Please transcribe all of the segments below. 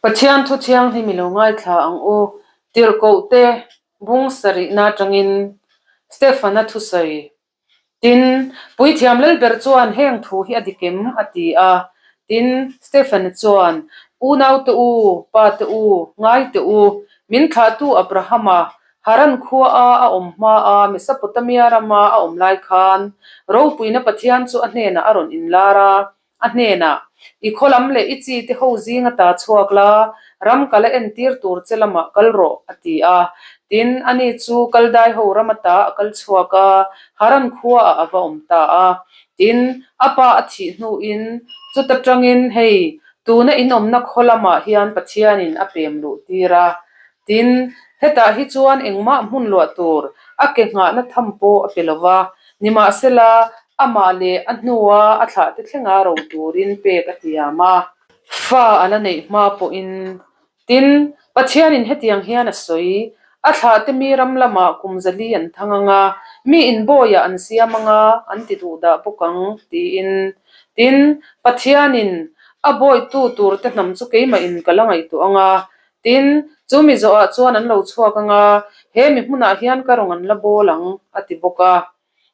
Pathian thu thianghlim i lo ngaithla ang u, tirhkohte bung sarihna atangin Stefana thusawi. Tin, Puithiam Lalber chuan heng thu hi a dik em? a ti a. Tin, Stefana chuan, Unaute u, pate u, ngaite u, min thlahtu Abrahama, Haran khuaa a awm hmaa Mesopotamia rama a awm lai khan, ropuina Pathian chu a hnenah a rawn inlar a, A hnenah, I khaw lam leh i chi te ho zing ata chhuak la, ram kal a entir tur che lamah kal rawh, a ti a. Tin, ani chu Kaldai ho ram ata a kal chhuak a, Haran khuaah a va awm ta a. Tin, a pa a thih hnuin, chuta tangin, Hei, tuna in awmna khaw lamah hian Pathianin a pem luh tir a. Tin, hetah hi chuan engmah hmun luah tur a ke nghahna tham pawh a pe lo va, nimahsela amah leh a hnua a thlahte thlenga ro turin pek a tiam a. Fa a la neih hma pawhin. Tin, Pathianin hetiang hian a sawi, A thlahte mi ram lamah kum zali an thang ang a, mi inbawiah an siam ang a, an ti duh dah bawk ang, tiin. Tin, Pathianin a bawitu turte hnam chu keimahin ka la ngaihtuah ang a, Tin, chu mi zawhah chuan an lo chhuak ang a, he mi hmunah hian ka rawn an la bawl ang, a ti bawk a.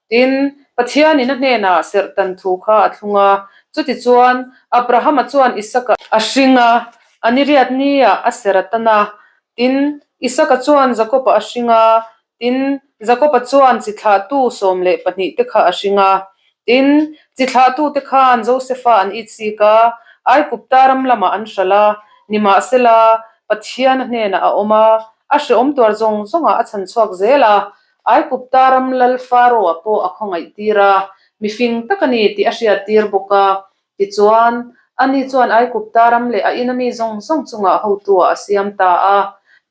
Tin, Pathianin a hnenah serhtan thu kha a thlung a, chutichuan, Abrahama chuan Isaka a hring a, a niriat niah a ser a tan a. Tin, Isaka chuan Jakoba a hring a, Tin, Jakoba chuan chi thlahtu 12 te kha a hring a. Tin, chi thlahtute khan Josefa an itsik a, Aigupta ram lamah an hralh a, nimahsela, Pathian a hnenah a awm a, a hrehawm tuar zawng zawngah a chhan chhuak zel a. Aigupta ram lal Faro-a pawh a khawngaihtir a, mifing tak a ni tih a hriattir bawk a. Tichuan, ani chuan Aigupta ram leh a ina mi zawng zawng chungah hotuah a siam ta a.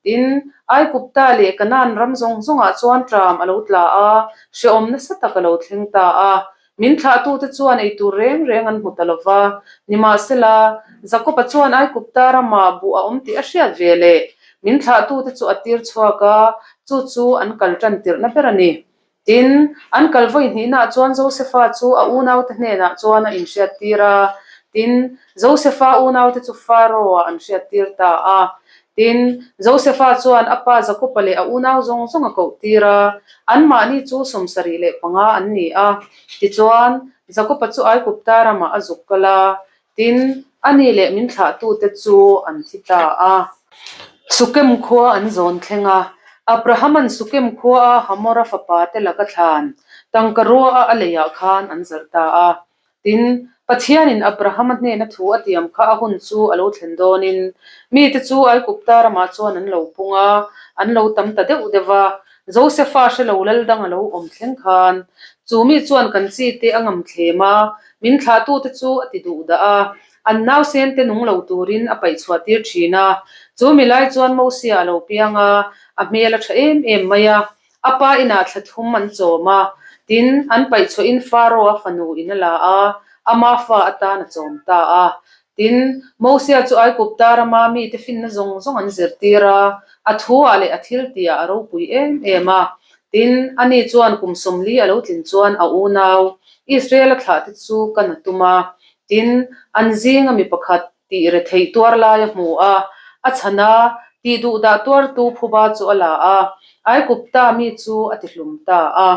Tin, Aigupta leh Kanaan ram zawng zawngah chuan ṭam a lo tla a, hrehawm nasa tak a lo thleng ta a. Min thlahtute chuan eitur reng reng an hmu ta lo va. Nimahsela, Jakoba chuan Aigupta ramah buh a awm tih a hriat ve leh min thlahtute chu a tir chhuak a, chu chu an kal ṭan tirhna ber a ni. Tin, an kal vawi hnihnaah chuan Josefa chu a unaute hnenah chuan a inhriattir a. Tin, Josefa unaute chu Faro-ah an hriattir ta a. Tin, Josefa chuan a pa Jakoba leh a unau zawng zawng a kohtir a, anmahni chu 75 an ni a. Tichuan, Jakoba chu Aigupta ramah a zuk kal a, Tin, ani leh min thlahtute chu an thi ta a. Sukem khua an zawn thleng a, Abrahama'n Sukem khuaa Hamora fapate laka thlan tangka ruaha a leiah khan an zalh ta a. Tin, Pathianin Abrahama hnena thu a tiam kha a hun chu a lo thlen dawnin, mite chu Aigupta ramah chuan an lo pung a, an lo tam ta deuh deuh va. Josefa hre lo lal dang a lo awm thleng khan, chu mi chuan kan chite a ngam thlem a, Min thlahtute chu a ti duh dah a, an nausente nung lo turin a paih chhuah tir thin a. Chu mi lai chuan Mosia a lo piang a, a hmel a tha em em mai a. A pa inah thla thum an chawm a, tin, an paih chhuahin Faro-a fanu in a la a, ama fa atan a chawm ta a. Tin, Mosia chu Aigupta rama mite finna zawng zawng an zirtir a, a thuah leh a thiltihah a ropui em em a. Tin, ani chuan kum 40 a lo tlin chuan a unau Israel-a thlahte chu kan a tum a. Tin, an zinga mi pakhat tih retheih tuar lai a hmu a, a chhan a, tih duhdah tuartu phuba chu a la a, Aigupta mi chu a tihlum ta a.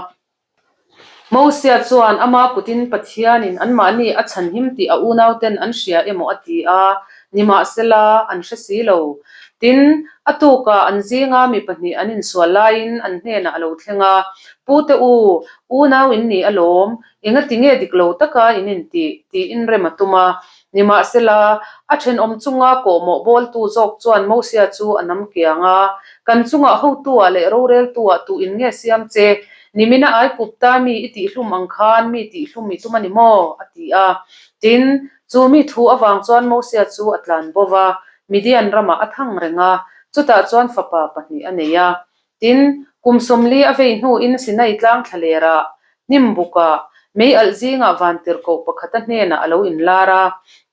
Mosia chuan ama kutin Pathianin anmahni a chhanhim tih a unauten an hria emaw a ti a, nimahsela an hre si lo. Tin, a tukah an zinga mi pahnih an insual laiin an hnenah a lo thleng a, Pute u, unau in ni alawm, engati nge dik lo taka in intih? tiin rem a tum a. Nimahsela, a thenawm chunga kawhmawh bawltu zawk chuan Mosia chu a nam kiang a, Kan chungah hotu-ah leh roreltu-ah tu in nge siam che? Nimina Aigupta mi i tihhlum ang khan mi tihhlum i tum a ni maw? a ti a. Tin, chu mi thu avang chuan Mosia chu a tlan bo va, Midian ramah a thang reng a, chutah chuan fapa pahnih a nei a. Tin, kum 40 a vei hnuin Sinai tlang thlalerah, hnim bukah, mei alh zingah vantirhkoh pakhata hnenah a lo inlar a.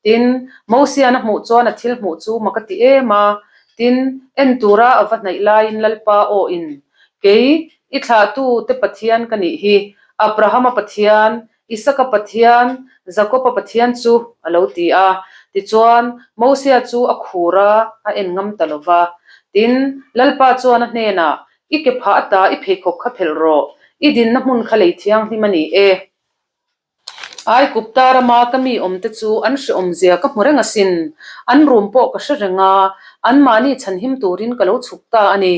Tin, Mosian a hmuh chuan a thil hmuh chu mak a ti em a. Tin, en tura a va hnaih laiin Lalpa awhin, Kei, i thlahtu te Pathian ka nih hi, Abrahama Pathian, Isaka Pathian, Jakoba Pathian chu, a lo ti a. Tichuan, Mosia chu a khur a, a en ngam ta lo va. Tin, Lalpa chuan a hnenah, I ke phah ata i pheikhawk kha phelh rawh, i dinna hmun kha lei thianghlim a ni e. Aikupta rama ka mi awmte chu an hrehawmzia ka hmu reng asin, an rum pawh ka hre reng a, anmahni chhanhim turin ka lo chhuk ta a ni.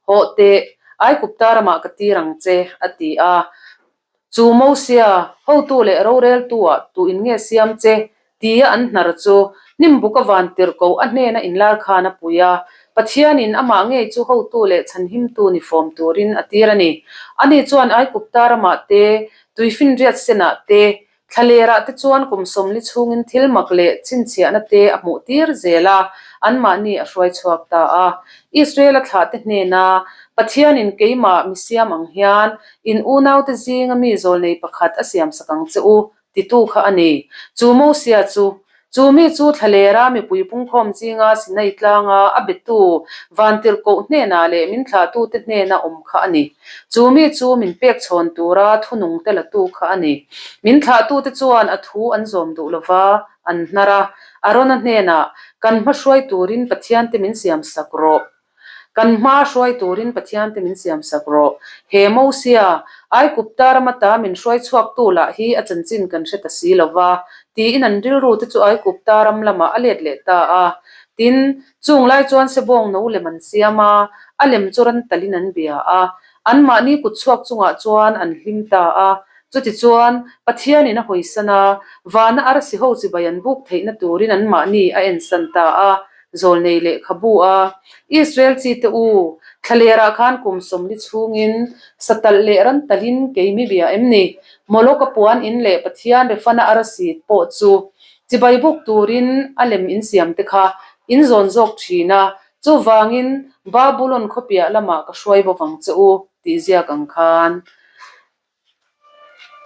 Hawh teh, Aikupta ramah ka tir ang che, a ti a. Chu Mosia, hotu leh roreltu-ah tuin nge siam che? tia an hnar chu hnimbuk a van tirh ko a hnena inlar khan a pui a. Pathianin amah ngei chu hotu leh chhanhimtu ni fawm turin a tir a ni. Ani chuan Aikupta ramah te, tuifinriat senah te, Thlalerah te chuan kum sawmli chhungin thil mak leh chhinchhiahna te a hmuh tir zel a, anmahni a hruai chhuak ta a. Israel-a thlahte hnena Pathianin keimah mi siam ang hian in unaute zinga mi zawlnei pakhat a siamsak ang che u, titu kha a ni. Chu Mosia chu Chu mi chu thlalera mipui pungkhawm zinga Sinai tlanga a betu Vantirhkoh hnenah leh min thlahtute hnena awm kha a ni. Chu mi chu min pek chhawn tura thunungte latu kha a ni. Min thlahtute chuan a thu an zawm duh lova an hnar a, Arona hnenah, Kan hma hruai turin Pathiante min siamsak rawh. Kan hma hruai turin Pathian te min siam sak rawh. He Mosia, Aikupta ram ata min hruai chhuaktu lah hi a chanchin kan hre ta si lo va, tiin an rilru te chu Aikupta ram lamah a let leh ta a. Tin, chung lai chuan sebawng no lem an siam a, a lem chu ran talin an bia a. Anmahni kut chhuak chungah chuan an hlim ta a. Chutichuan, Pathianin a hawisan a, vana arsi ho chibai an buk theihna turin anmahni a ensan ta a. Zawlnei lehkhabu a, Israel chite u, thlalerah khan kum sawmli chhungin satalh leh ran talhin kei mi bia em ni? Moloka puan in leh Pathian Refana arasi pawh chu chibai buk turin a lem insiam te kha in zawn zawk thin a, chuvangin Babulon khawpiah lamah ka hruai bawk ang che u, tih ziak ang khan.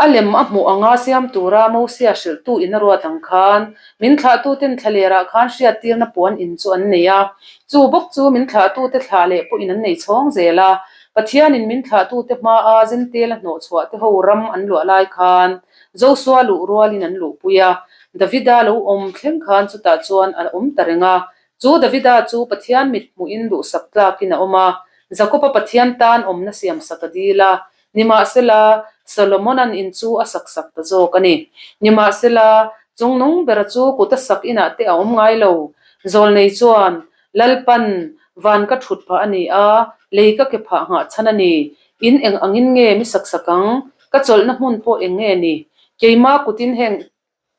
A lem a hmuh anga siam tura Mosia hrilhtu in a ruat ang khan, min thlahtuten thlalerah khan hriattirna puan in chu an nei a. Chu bawk chu min thlahtute thlah leh pawhin an nei chhawng zel a. Pathianin min thlahtute hmaa Zentela hnawhchhuah te ho ram an luah lai khan Josua luh rualin an luhpui a. Davida lo awm thleng khan chutah chuan a awm ta reng a. Chu Davida chu Pathian mit hmuhin duhsak tlakin a awm a, Jakoba Pathian tan awmna siamsak a dil a. Nimahsela, Solomona'n in chu a sak sak ta zawk a ni. Nimahsela, chungnung bera chu kut a sak inah te a awm ngai lo. Zawlnei chuan, Lalpan, van ka thut phah a ni a, lei ka ke phah nghah chhan a ni. In eng angin nge mi sak sak ang? Ka chawlhna hmun pawh eng nge ni? Keima kutin heng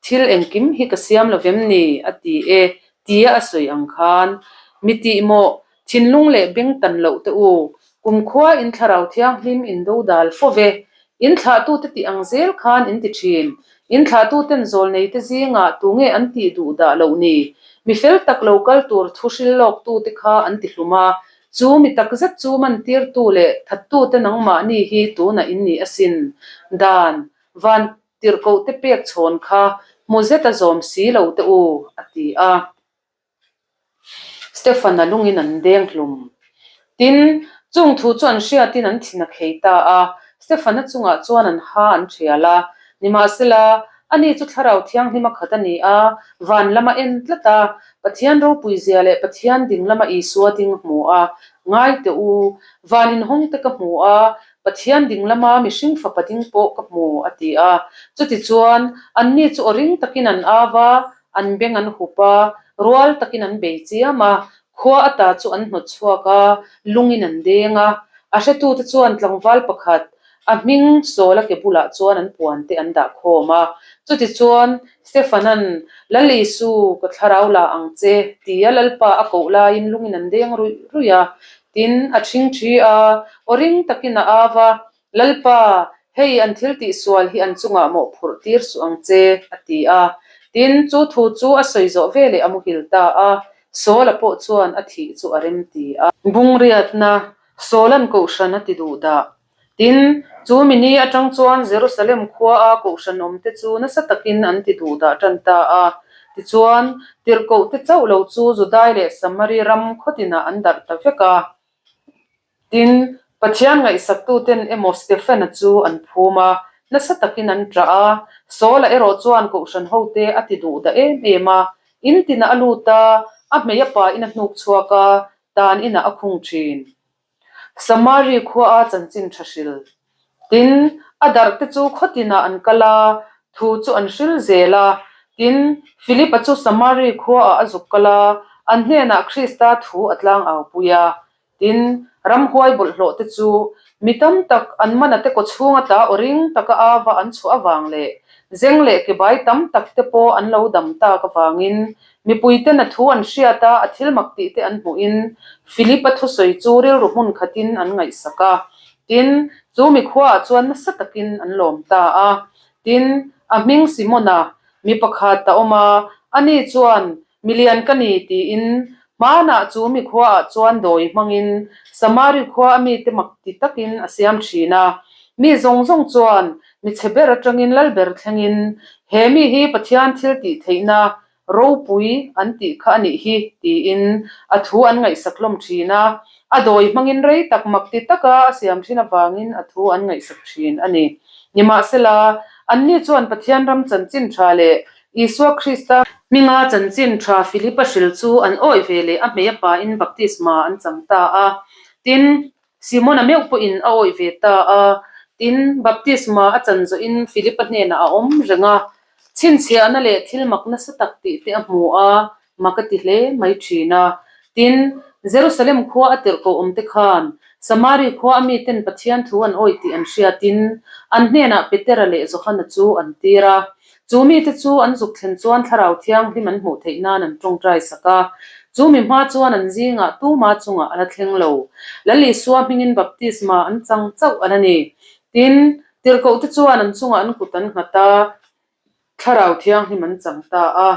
Thil engkim hi ka siam lo vem ni? a ti e, tia a sawi ang khan. Mi tih maw, thinlung leh beng tan loh te u, kumkhua in thlarau thianghlim in do dal fo ve. In thlahtute tih ang zel khan in ti thin. In thlahtuten zawlneite zingah tunge an tih duh dah loh ni? Mi fel tak lo kal tur thu hril lawktute kha an ti hlum a, chu mi takzet chu mantirtu leh thattute nangmahni hi tunah in ni asin. Dan, van Tirhkohte pek chhawn kha hmu zet a zawm si lo te u, a ti a. Stefan-a lungin an deng hlum. Tin, chung thu chu an hriatin an thin a khei ta a, Stefan-a chungah chuan an ha an thial a. Nimahsela, ani chu Thlarau Thianghlim a khat a ni a, van lama en tlat a, Pathian ropuizia leh Pathian ding lama Isua ding a hmu a. Ngai teh u, van inhawng te ka hmu a, Pathian ding lama mihring fapa ding pawh ka hmu, a ti a. Chutichuan, anni chu aw ring takin an au a, an beng an hup a, rual takin an bei chiam a, khua ata chu an hnawt chhuak a, lungin an deng a. A hretute chuan tlangval pakhat, a hming Saula ke bulah chuan an puante an dah khawm a. Chutichuan, Stefanan, Lal Isu, ka thlarau la ang che, tia Lalpa a koh laiin lungin an deng ruih ruih a. Tin, a ṭhingṭhi a, aw ring takin a au a, Lalpa, hei an thil tihsual hi an chungah mawhphurh tir suh ang che, a ti a. Tin, chu thu chu a sawi zawh veleh a muhil ta a, Saula pawh chuan a thih chu a remti a. Bungriatna, Saula'n kohhran a ti duh dah. Tin, chu mi ni atang chuan Jerusalem khuaa kohhran awmte chu nasa takin an ti duh dah tan ta a. Tichuan, tirhkohte chauh lo chu Judai leh Samari ram khawtinah an darh ta vek a. Tin, Pathian ngaihsaktuten emaw Stefan-a chu an phum a, nasa takin an ṭah a. Saul-a erawh chuan kohhran hote a ti duh dah em em a. In tinah a lut a, a hmei a pain a hnuk chhuak a, tan inah a khung thin. Samari khua a chanchin tha hril. Tin, a darh te chu khaw tinah an kal a, thu chu an hril zel a. Tin, Philipa chu Samari khuaah a zuk kal a, an hnenah Krista thu a tlang au pui a. Tin, ramhuai bawlhhlawh te chu mi tam tak an mana te kaw chhung ata aw ring taka ava an chhuah avang leh zeng leh kebai tam tak te pawh an lo dam tak avangin mipuiten a thu an hriat a, a thil mak tih te an hmuhin Philip-a thusawi chu rilru hmun khatin an ngaihsak a. Tin, chu mi khuaah chuan nasa takin an lawm ta a. Tin, a hming Simona mi pakhat a awm a, ani chuan Milian ka ni tiin hmanah chu mi khuaah chuan dawi hmangin Samari khua a mite mak ti takin a siam thin a. Mi zawng zawng chuan mi chhe ber atangin lal ber thlengin he mi hi Pathian thil tih theihna ropui an tih kha a nih hi tiin a thu an ngaihsak hlawm thin a. A dawi hmangin rei tak mak ti taka a siam thin avangin a thu an ngaihsak thin a ni. Nimahsela, anni chuan Pathian ram chanchin tha leh Isua Krista hminga chanchin tha Philipa hril chu an awih ve leh a hmei a pain baptisma an chang ta a. Tin, Simona meuh pawhin a awih ve ta a. Tin, baptisma a chan zawhin Philipa hnenah a awm reng a. Chhinchhiahna leh thil mak nasa tak tih te a hmu a, mak a ti hle mai thin a. Tin, Jerusalem khua a tirh ko awm te khan Samari khua a miten Pathian thu an awih tih an hriatin an hnenah Petera leh Johana chu an tir a. Chu mite chu an zuk thlen chuan Thlarau Thianghlim an hmuh theih nan an tawngtai sak a. Chu mi hma chuan an zingah tuma chungah a la thleng lo. Lal Isua hmingin baptisma an chang chauh a la ni. Tin, tirhkohte chuan an chungah an kut an nghat a, Thlarau Thianghlim an chang ta a.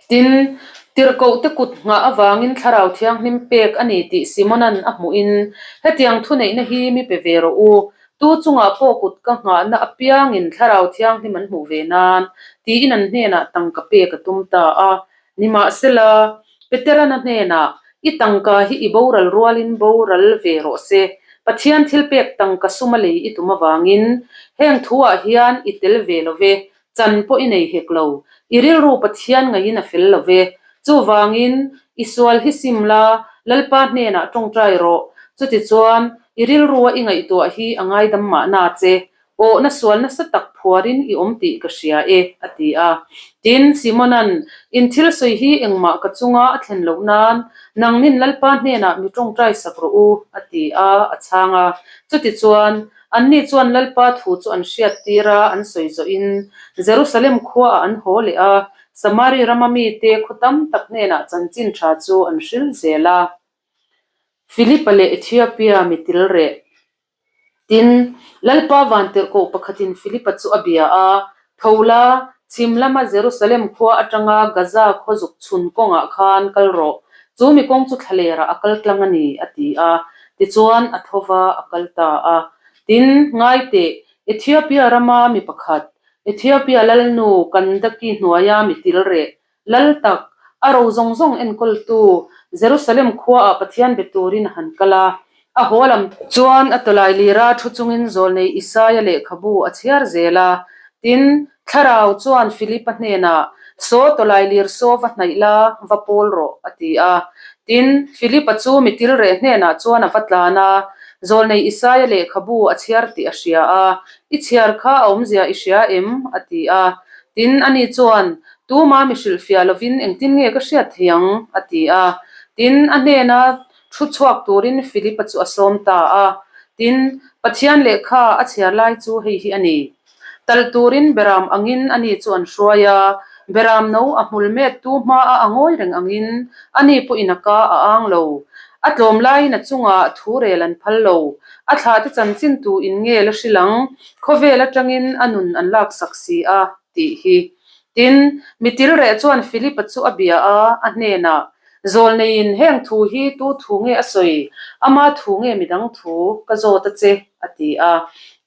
Tin, tirhkohte kut nghah avangin Thlarau Thianghlim pek a ni tih Simona'n a hmuhin, Hetiang thuneihna hi mi pe ve rawh u, tu chungah pawh kut ka nghahna apiangin Thlarau Thianghlim an hmuh ve nan, tiin an hnenah tangka pek a tum ta a. Nimahsela, Peterana hnenah, I tangka hi i boral rualin boral ve rawh se, Pathian thilpek tangka suma lei i tum avangin heng thuah hian i tel ve lo ve, Chan pawh i nei hek lo. I rilru Pathian ngaihin a fel lo ve. Chuvangin, i sual hi sim la, Lalpa hnenah tawngtai rawh. Chutichuan, i rilrua i ngaihtuah hi a ngaidam mahna che. Awhna sual nasa tak phuarin i awm tih ka hria e, a ti a. Tin, Simona'n, In thil sawi hi engmah ka chunga a thlen loh nan, nangnin Lalpa hnenah mi tawngtai sak rawh u, a ti a, a chhang a. Chutichuan, Anni chuan Lalpa thu chu an hriattir a, an sawi zawhin Jerusalem khuaah an haw leh a, Samari rama mite khaw tam tak hnenah chanchin tha chu an hril zel a. Philipa leh Ethiopia mi til reh. Tin, Lalpa vantirhkoh pakhatin Philipa chu a bia a, Tho la, chhim lama Jerusalem khua atanga Gaza khaw zuk chhun kawngah khan kal rawh, chu mi kawng chu thlalerah a kal tlang a ni, a ti a. Tichuan, a tho va, a kal ta a. Tin, ngai teh, Ethiopia rama mi pakhat, Ethiopia lalnu Kandaki hnuaia mi til reh, Lal tak, a ro zawng zawng enkawltu Jerusalem khuaah Pathian be turin a han kal a. A haw lam chuan a tawlai lira thu chungin zawlnei Isaia lehkhabu a chhiar zel a. Tin, Thlarau chuan Philipa hnenah, Saw tawlai lir saw va hnaih la, va pawl rawh, a ti a. Tin, Philipa chu mitil reh hnenah chuan a va tlan a, zawlnei Isaia lehkhabu a chhiar tih a hria a. I chhiar kha a awmzia i hria em? a ti a. Tin, ani chuan, Tuma mi hrilhfiah lovin engtin nge ka hriat thei ang? a ti a. Tin, a hnena thu chhuak turin Philipa chu a sawm ta a. Tin, Pathian lehkha a chhiar lai chu hei hi a ni. Tal turin beram angin ani chu an hruai a, beram no a hmul mettu hmaa a ngawi reng angin ani pawhin a ka a ang lo. A tlawm laiin a chungah thu rel an phal lo. A thlahte chanchin tu in nge la hrilh ang? Khawvel atangin a nun an laksak si a, tih hi. Tin, mitil reh chuan Philipa chu a bia a, a hnenah, Zawlneiin heng thu hi tu thu nge a sawi? Ama thu nge midang thu? Ka zawt a che, a ti a.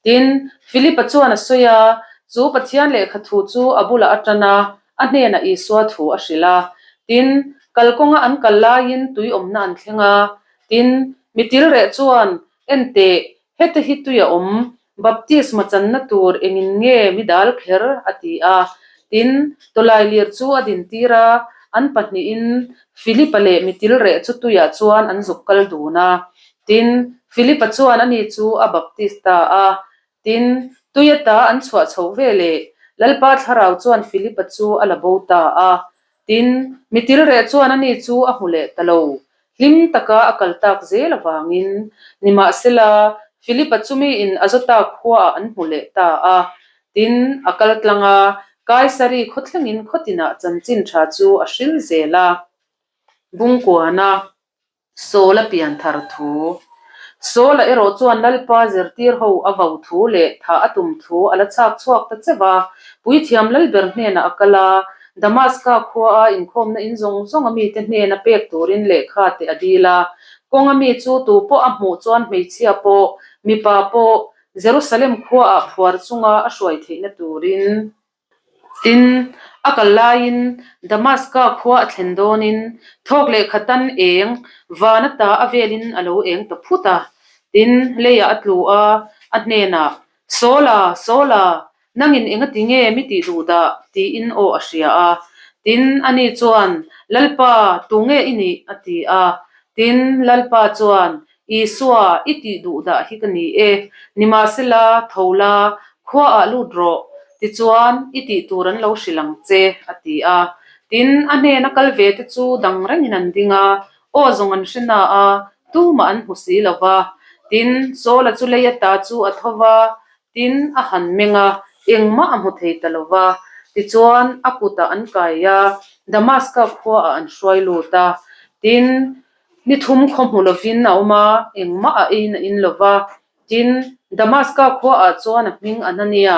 Tin, Philipa chuan a sawi a, chu Pathian lehkha thu chu a bulah a tan a, a hnenah Isua thu a hrilh a. Tin, kalkawnga an kal laiin tui awmna an thleng a. Tin, mitil reh chuan, Enteh, heta hi tui a awm, Baptisma channa tur engin nge mi dal kher? a ti a. Tin, tawlai lir chu a dintir a, An pahnihin Philip-a leh mi tilreh chu tuiah chuan an zuk kal dun a. Tin, Philip-a chuan ani chu a baptis ta a. Tin, tui ata an chhuah chhoh ve leh Lalpa thlarau chuan Philip-a chu a la bo ta a. Tin, mi tilreh chuan ani chu a hmu leh ta lo. Hlim taka a kal tak zel avangin, nimahsela, Philip-a chu miin Azota khuaah an hmu leh ta a. Tin, a kal tlang a, Kaisari khawthlengin khawtinah chanchin tha chu a hril zel a. Bungkuana Saul-a pian thar thu. Saul-a erawh chuan Lalpa zirtir ho a vo thu leh thah a tum thu a la chhak chhuak ta cheuh a. Puithiam Lalber hnenah a kal a, Damaska khuaa inkhawmna in zawng zawng a mite hnena pek turin lehkha te a dil a. Kawnga mi chu tu pawh a hmuh chuan hmeichhia pawh, mipa pawh, Jerusalem khuaah phuar chunga a hruai theihna turin. Tin, a kal laiin Damaska khua a thlen dawnin thawk leh khatan eng van ata a velin a lo eng ta phut a. Tin, leiah a tlu a, a hnenah, Sawla, Sawla, nangin engati nge mi tih duh dah? tiin aw a hria a. Tin, ani chuan, Lalpa, tu nge i nih? a ti a. Tin, Lalpa chuan, Isua, i tih duh dah hi ka ni e. Nimahsela, tho la, khuaah lut rawh, tichuan i tih tur an lo hrilh ang che, a ti a. Tin, a hnena kal ve te chu dang rengin an ding a, aw zawng an hre na a, tumah an hmu si lo va. Tin, Saula chu lei ata chu a tho va, tin, a han meng a, engmah a hmu thei ta lo va. Tichuan, a kutah an kai a, Damaska khuaah an hruai lut a. Tin, Ni thum khaw hmu lovin a awm a, engmah a eiin a in lo va. Tin, Damaska khuaah chuan a hming Anania,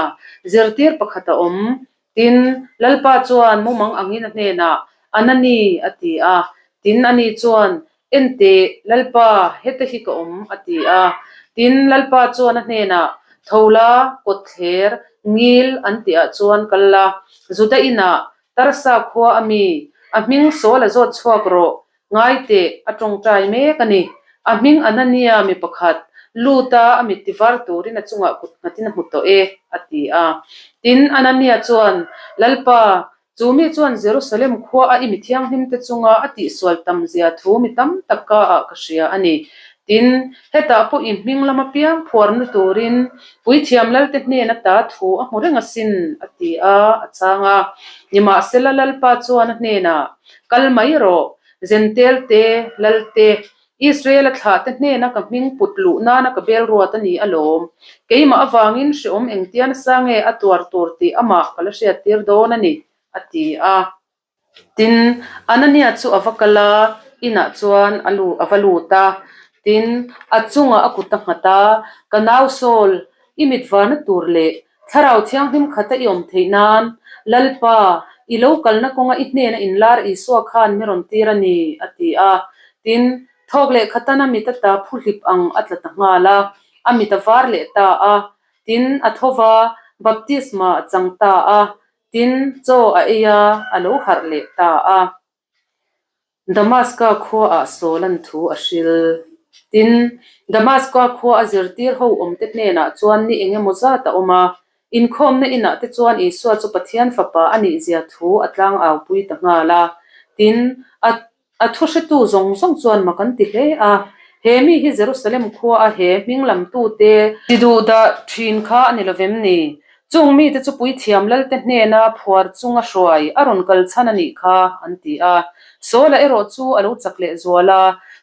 zirtir pakhat a awm. Tin, Lalpa chuan mumang angin a hnenah, Anani, a ti a. Tin, ani chuan, Enteh, Lalpa, heta hi ka awm, a ti a. Tin, Lalpa chuan a hnenah, Tho la, kawtthler, ngil an tihah chuan kal la, Juda inah, Tarsa khua a mi, a hming Saul a zawt chhuak rawh, Ngai teh, a tawngtai mek a ni. A hming Anania mi pakhat, Luta a mit tivar turin a chungah kut nghatin a hmu tawh e, a ti a. Tin, Anania chuan, Lalpa, chu mi chuan Jerusalem khua a i mi thianghlimte chunga a tihsual tam zia thu mi tam tak ka ah ka hria a ni. Tin, hetah pawh i hming lama piang phuarna turin Puithiam Lalte hnen ata thu a hmu reng asin, a ti a, a chhang a. Nimahsela Lalpa chuan a hnenah, Kal mai rawh, Zentel te, Lal te, Israel-a thlah te hnena ka hming put luh nana ka bel ruat a ni alawm. Keimah avangin hreawm engtia nasa nge a tuar tur tih amah ka la hriattir dawn a ni, a ti a. Tin, Anania chu a va kal a, inah chuan a lu a va lut a. Tin, a chungah a kut a nghat a, Ka nau Saul, i mit varna tur leh Thlarau Thianghlim khata i awm theih nan, Lalpa, i lo kalna kawnga i hnena inlar Isua khan mi rawn tir a ni, a ti a. Tin, thawk leh khatana mit ata phuhlip ang a tla ta nghal a, a mit a var leh ta a. Tin, a tho va, baptisma a chang ta a. Tin, chaw a ei a, a lo harh leh ta a. Damaska khuaah Saul-a'n thu a hril. Tin, Damaska khua a zirtir ho awmte hnenah chuan ni eng emaw zat a awm a. Inkhawmna inah te chuan Isua chu Pathian Fapa a nihzia thu a tlangaupui ta nghal a. Tin, a A thuhretu zawng zawng chuan mak an ti hle a, He mi hi Jerusalem khua a he hming lamtute ti duh dah thin kha a ni lovem ni? Chung mite chu puithiam lalte hnena phuar chunga hruai a rawn kal chhan a nih kha, an ti a. Saula erawh chu a lo chak leh zual a,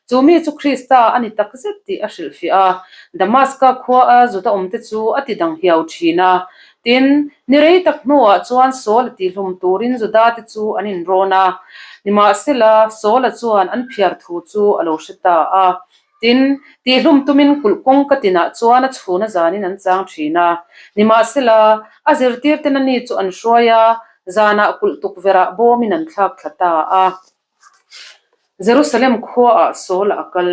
chu mi chu Krista a ni takzet tih a hrilhfiah a. Damaska khua a Juda awmte chu a ti dang hiau thin a. Tin, ni rei tak hnuah chuan Saul-a tihlum turin Juda-te chu an inrawn a. Nimahsela, Saul-a chuan an phiar thu chu a lo hre ta a. Tin, tihlum tumin kulh kawngka tinah chuan a chhuna zanin an chang thin a. Nimahsela, a zirtirten ani chu an hruai a, zanah kulh tukverhah bawmin an thlak thla ta a. Jerusalem khuaah Saul-a a kal.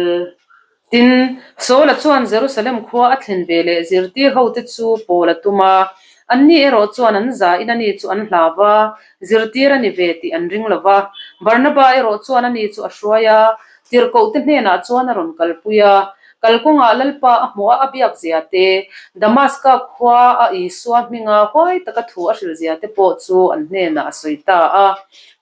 Tin, Saul-a chuan Jerusalem khua a thlen ve leh zirtir hote chu pawl a tum a. Anni erawh chuan an zahin ani chu an hlau va, zirtir a ni ve tih an ring lo va. Barnaba erawh chuan ani chu a hruai a, tirhkohte hnenah chuan a rawn kalpui a. Kalkawngah Lalpa a hmuh a, a biak zia te, Damaska khua a Isua hminga huai taka thu a hrilh zia te pawh chu an hnenah a sawi ta a.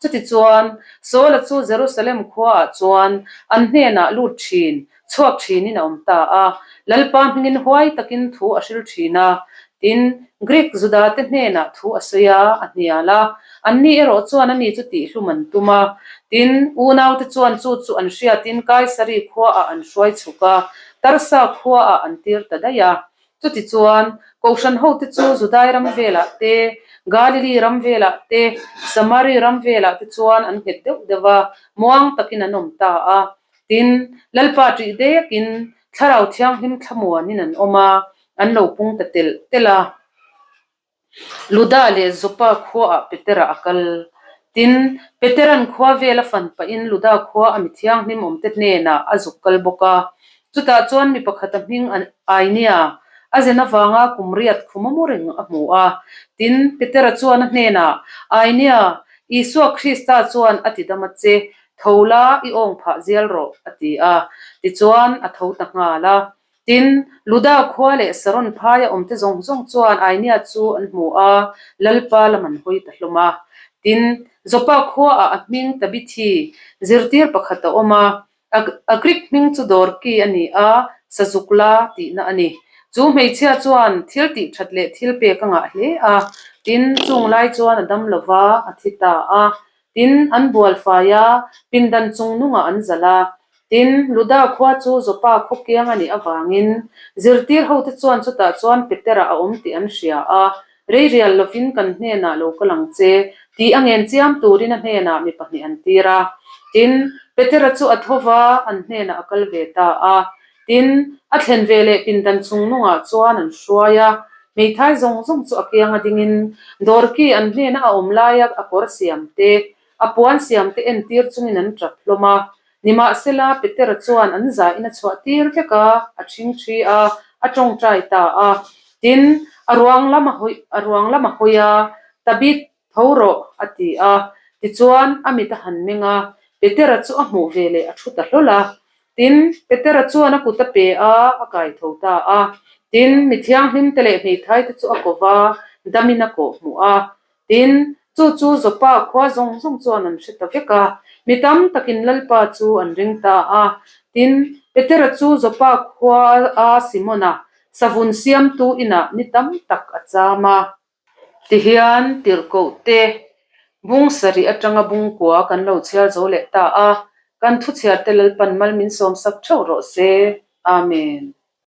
Chutichuan, Saula chu Jerusalem khuaah chuan an hnenah lut thin, chhuak thinin a awm ta a. Lalpa hmingin huai takin thu a hril thin a. Tin, Greek Judate hnenah thu a sawi a, a hnial a. Anni erawh chuan ani chu tihhlum an tum a. Tin, unaute chuan chu chu an hriatin Kaisari khuaah an hruai chhuk a, Tarsa khuaah an tir ta daih a. Chutichuan, Kohhran hote chu Judai ram velah te, Galili ram velah te, Samari ram velah te chuan an nghet deuh deuh a, muang takin an awm ta a. Tin, Lalpa ṭih dekin Thlarau Thianghlim thlamuanin an awm a, an lo pung ta telh telh a. Luda leh Joppa khuaah Petera a kal. Tin, Petera'n khua vel a fan pahin Luda khua a mi thianghlim awmte hnenah a zuk kal bawk a. Chutah chuan mi pakhata hming Ainia, a zen avanga kum riat khum a mu reng a hmu a. Tin, Petera chuan a hnenah, Ainia, Isua Krista chuan a tidam a che, Tho la, i awng phah zial rawh, a ti a. Tichuan, a tho ta nghal a. Tin, Luda khua leh Saron phaia awmte zawng zawng chuan Ainia chu an hmu a, Lalpa lam an hawi ta hlawm a. Tin, Joppa khuaah a hming Tabithi, zirtir pakhat a awm a. A Greek hming chu Dorki a ni a, Sazuk la tihna a ni. Chu hmeichhia chuan thil tih that leh thil pek a ngah hle a. Tin, chung lai chuan a dam lo va, a thi ta a. Tin, an bual fai a, pindan chung nungah an zalh a. Tin, Luda khua chu Joppa khaw kiang a nih avangin zirtir hote chuan chutah chuan Petera a awm tih an hria a, Rei rial lovin kan hnenah lo kal ang che, tih a ngen chiam turin a hnenah mi pahnih an tir a. Tin, Petera chu a tho va, an hnenah a kal ve ta a. Tin, a thlen ve leh pindan chung nungah chuan an hruai a, hmeithai zawng zawng chu a kianga dingin Dorki an hnena a awm laia a kawr siam te, a puan siam te entir chungin an tap hlawm a. Nimahsela, Petera chuan an zahin a chhuah tir vek a, a ṭhingṭhi a, a ṭawngṭai ta a. Tin, a ruang lam a hawi, a ruang lam a hawi a, Tabith, Tho rawh, a ti a. Tichuan, a mit a han meng a, Petera chu a hmuh ve leh a thu ta hlawl a. Tin, Petera chuan a kut a pe a, a kai tho ta a. Tin, mi thianghlimte leh hmeithaite chu a ko va, damin a kawh hmuh a. Tin, chu chu Joppa khua zawng zawng chuan an hre ta vek a, mi tam takin Lalpa chu an ring ta a. Tin, Petera chu Joppa khua a Simona, savun siamtu inah ni tam tak a cham a. Tihian tirhkoh te bung sarih atanga bung kua kan lo chhiar zo leh ta a, kan thuchhiar te Lalpan mal min sawmsak theuh rawh se. Amen.